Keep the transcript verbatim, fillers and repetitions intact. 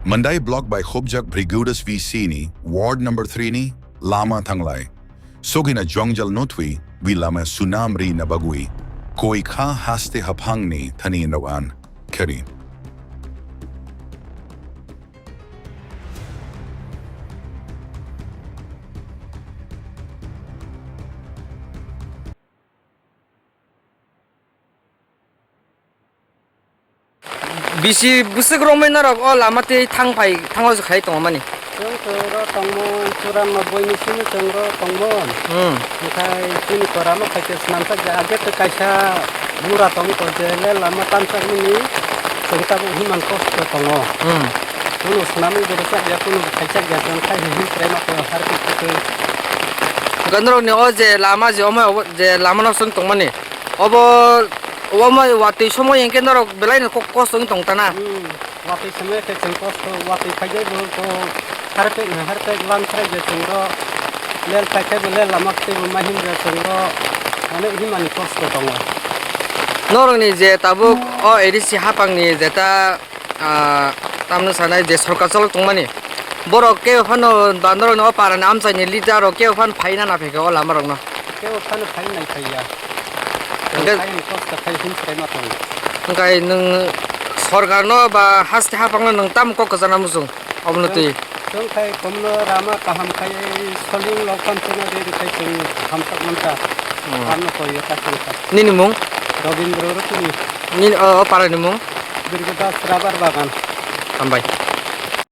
Mandai block bai khobjak Brigudas V C ni ward number three ni lama thanglai. Sogina jongjal notwi wi lama sunam ri na bagwi. Koi kha haste haphang ni thani no an. Khari. Bisi bwswk romwi norok o lama tei thang phai, thango se khai tongmani. Chwng to oro tongmon, chwrangno boini simi chwng ro tongmon. Hmm. Hwnkhe chini korano khaikhe swnamsakya, age to kaisa bura tong to je le lama tamsakmani chwng tabuk himan kosto tongo. Hmm. Kunu swnamwi bo rwchapya, kunu bo khaichakya, chwng khai him him khlaima khe harpik kwtwi. Hwnkhe norokni o je lama je omo je lamano chwng tongmani, obo, omo watwi somoi hinkhe norok belaino kok kosto wng tong tana? Hmm. Watwi somoi khe chwng kosto, watwi phaikhe bo ko harpik no harpik lam khwlai je chwng ro, lel phaikhe bo lel lama tei bo ma him je chwng ro, onek himani kosto tongo. Norokni je tabuk o A D C hapangni jeta, ah, tamno sanai je sorkar cholok tongmani, borok kebo phano ba norokni o parani amchaini leader rok kebo phano phaina na phaikha o lama rokno? Kebo phano phai nai phaiya. Hwnkhe phai ni kosto khai him khlai ma tongo. Hwnkhe nwng sorkar no ba haste haphang no nwng tamo kok kwchana muchung obono twi? Chwng khai komno rama kaham khai soling lokam chwngno riri khai chwng hamsak mankha. Hmm. Ano koi yo ta chwng kha. Nini mung? Robindro Rukuni. Nini o, o parani mung? Durgadas Rabar Bagan. Hambai.